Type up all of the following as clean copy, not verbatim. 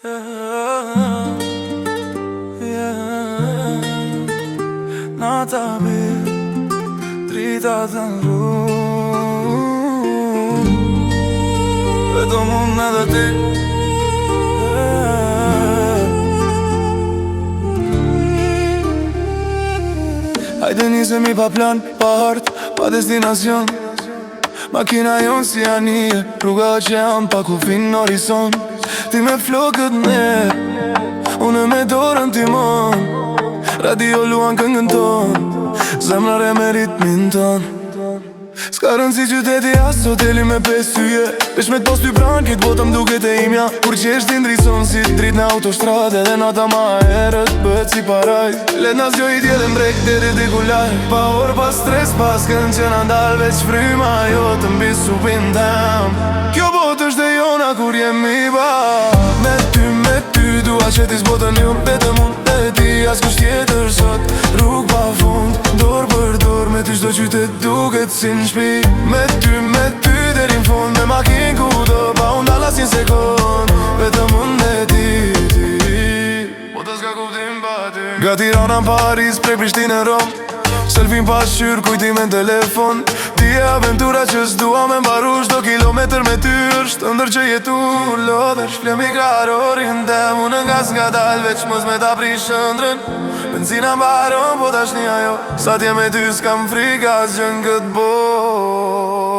Yeah. Nata bie, drita të rrugë. Vetëm unë edhe ti. Yeah. Hajde nisemi pa plan, pa hartë, pa destinacion. Makina jonë si anije, rruga oqean pa kufi në horizont. Ti me flokët ne, unë me dorën timon. Radio luan këngën ton, zemra rreh me ritmin ton. S'ka rëndësi qyteti as hoteli me pesë yje. Veç me t'pas ty pranë, këtë bota m'duket e imja. Kur qesh ti ndricon si dritë në autostradë. Edhe nata ma errët bëhet si parajsë. Le t'na zgjoj dielli n'breg deri diku larg. Pa orë, pa stres, pa askënd që na ndal. Veç fryma jote mbi supin tem. Kjo botë është e jona kur jemi bashkë. Me ty, me ty, dua qetis botën jonë. Vetëm unë dhe ti, askush tjetër sot. Rrugë pa fund, dorë për dorë. Me ty çdo qytet duket si në shtëpi. Me ty, me ty deri në fund. Me makinë kudo, pa u ndal asnjë sekond. Vetëm unë dhe ti, ti. Bota s'ka kuptim pa ty. Nga Tirana në Paris, prej Prishtinë në Rom. Selfie n'pasqyrë, kujtime në telefon. Ti je aventura që s'dua me mbaru. Çdo kilometër me ty është ëndërr që jetu. Lodhesh, fle mi kraharorin tem. Unë ngas ngadal, veç mos me ta prish ëndrrën. Benzina mbaron, po tashni ajo. Sa t'jem me ty s'kam frikë asgjë në këtë botë.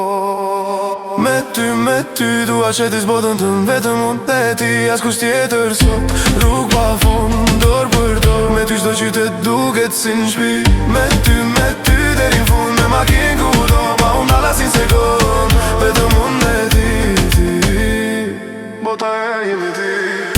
Me ty, me ty, dua qetis botën tënë. Vetëm unë dhe ti, askush tjetër sot. Rrugë pa fund, dorë për dorë. Me ty çdo qytet duket si në shtëpi. Me ty, me ty deri në fund. Me makinë kudo, pa u ndal asnjë sekond. Vetëm unë dhe ti, ti. Bota e jemi ti.